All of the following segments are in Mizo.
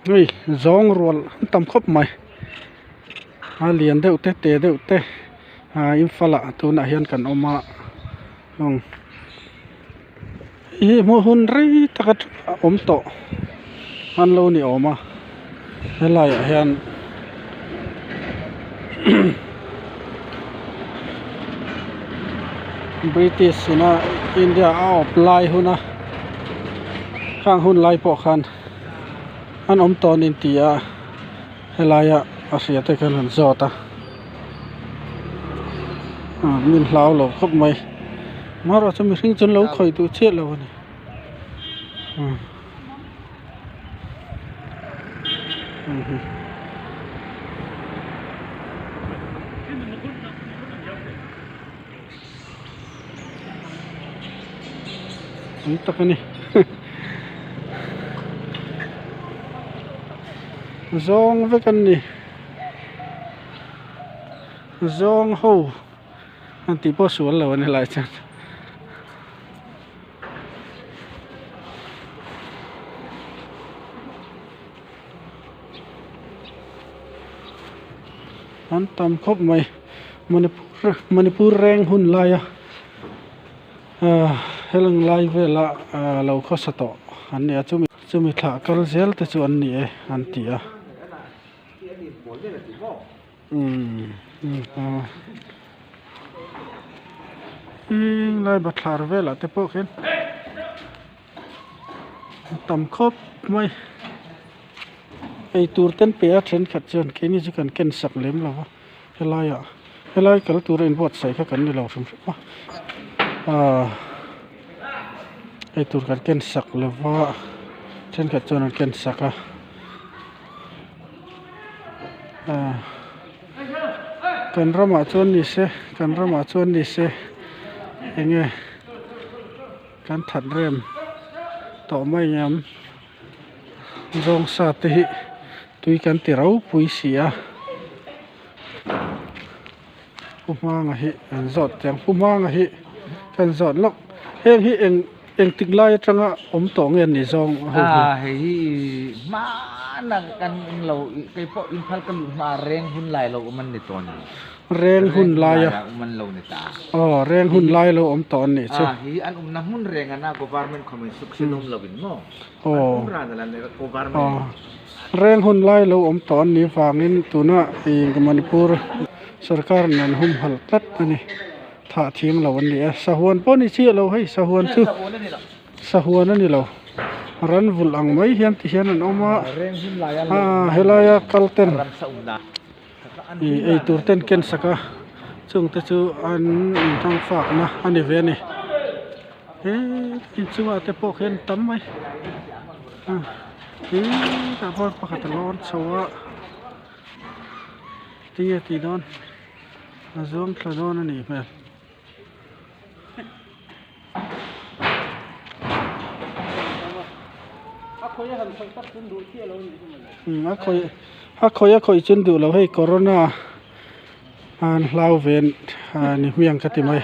Hei zawng rual an tam khawp mai a lian deuh te te deuh te ah Imphal ah tunah hian kan awm a heng hi hmuh hun rei tak atanga awm tawh an lo ni awm a helai ah hian British ina India a awp lai hun a khang hun lai pawh khan an awm tawh a ni tih a helaia a hria te khan an zawt a ah min hlau lo khawp mai amaherawhchu chu mihring chu an lo khawih duh chiah lo a ni. Tam tak a ni zawng vek an ni zawng ho an tih pawh sual lo a ni lai chuan. An tam khawp mai Manipur Manipur reng hun laia ahh heleng lai vela ahh lo khawsa tawh an ni a chumi chumi thlah kal zel te chu an ni e an ti a umm heng lai bathlar velah te pawh khian a tam khawp mai eitur te an pe a thenkhat chuan keini chu kan ken sak lem lo va helaiah helai kal tura inbuatsaih kha kan ni lo hrim hrim a aaa eitur kan ken sak lo va thenkhat chuan an ken sak a. Kan ramah chuan ni se kan ramah chuan ni se eng nge kan that rem tawh mai ang zawng sa te hi tui kan ti ropui si a pu hmanga hi an zawt teh ang pu hmanga hi kan zawt lawk heng hi eng. Engtik lai atanga awm tawh nge ni zawng ho hi? Ah hei hi hmana kan lo kei pawh Imphal ka luh hma reng hun lai lo awm an ni tawh ni. Reng hun lai a. Awm an lo ni ta. Aw reng hun lai lo awm tawh an nih chu. Ah hi an awmna hmun reng ana government khawmin suk sin awm lo in maw. Aw. An awm ran ala ni government. Aw reng hun lai lo awm tawh an nih vangin tuna Manipur sarkar in an humhalh tlat a ni. Thah thiam lo an ni a, sahuan pawh a ni chiah lo hei sahuan chu sahuan a ni lo ran vulh ang mai hian ti hian an awm a ah helaia kal ten ih eitur ten ken sak a chung te chu an inthang fak na a ni ve a ni he inchungah te pawh khian tam mai hetah pawh pakhat a lawn chho a tinge tih dawn. A zuam thla dawn a nih hmel. A khawih a khawih a khawih chun duh lo hei corona an hlau ve a ni hmiang ka ti mai.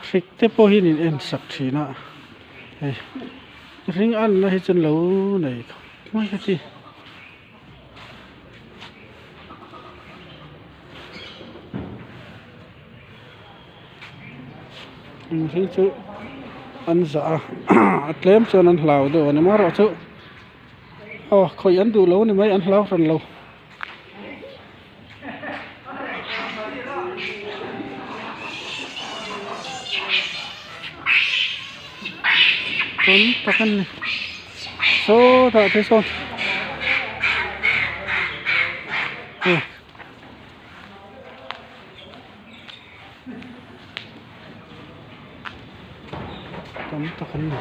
Hrik te pawh hi an in en sak thin a hei ring anna hi chu an lo nei khawp mai ka ti. Mihring chu an zah a a tlem chuan an hlau deuh a ni amaherawhchu aw khawih an duh lo a ni mai an hlau hran lo. Tam tak a ni sawtah te sawn aw tam tak an ni.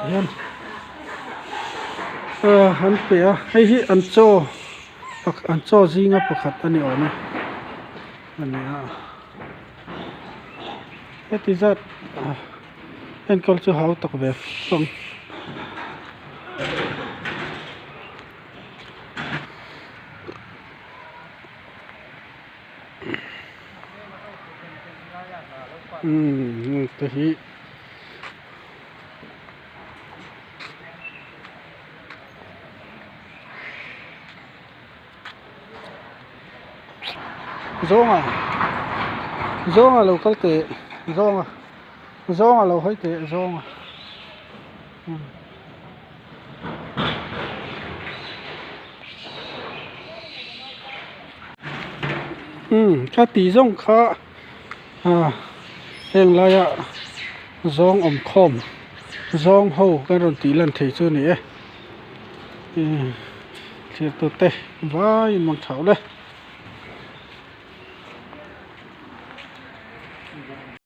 Hian. Ahh an pe a hei hi an chaw an chaw zinga pakhat a ni awm e a ni a heti zat enkawl chu hau tak ve fang. Umm te hi. Zawnga zawnga lo kal teh zawnga zawnga lo hawi teh zawnga umm kha tih zawng kha ah heng laia zawng awm khawm zawng ho kan rawn tih lan thei chu a ni e ihh thlir tur te vaiin mang thau le.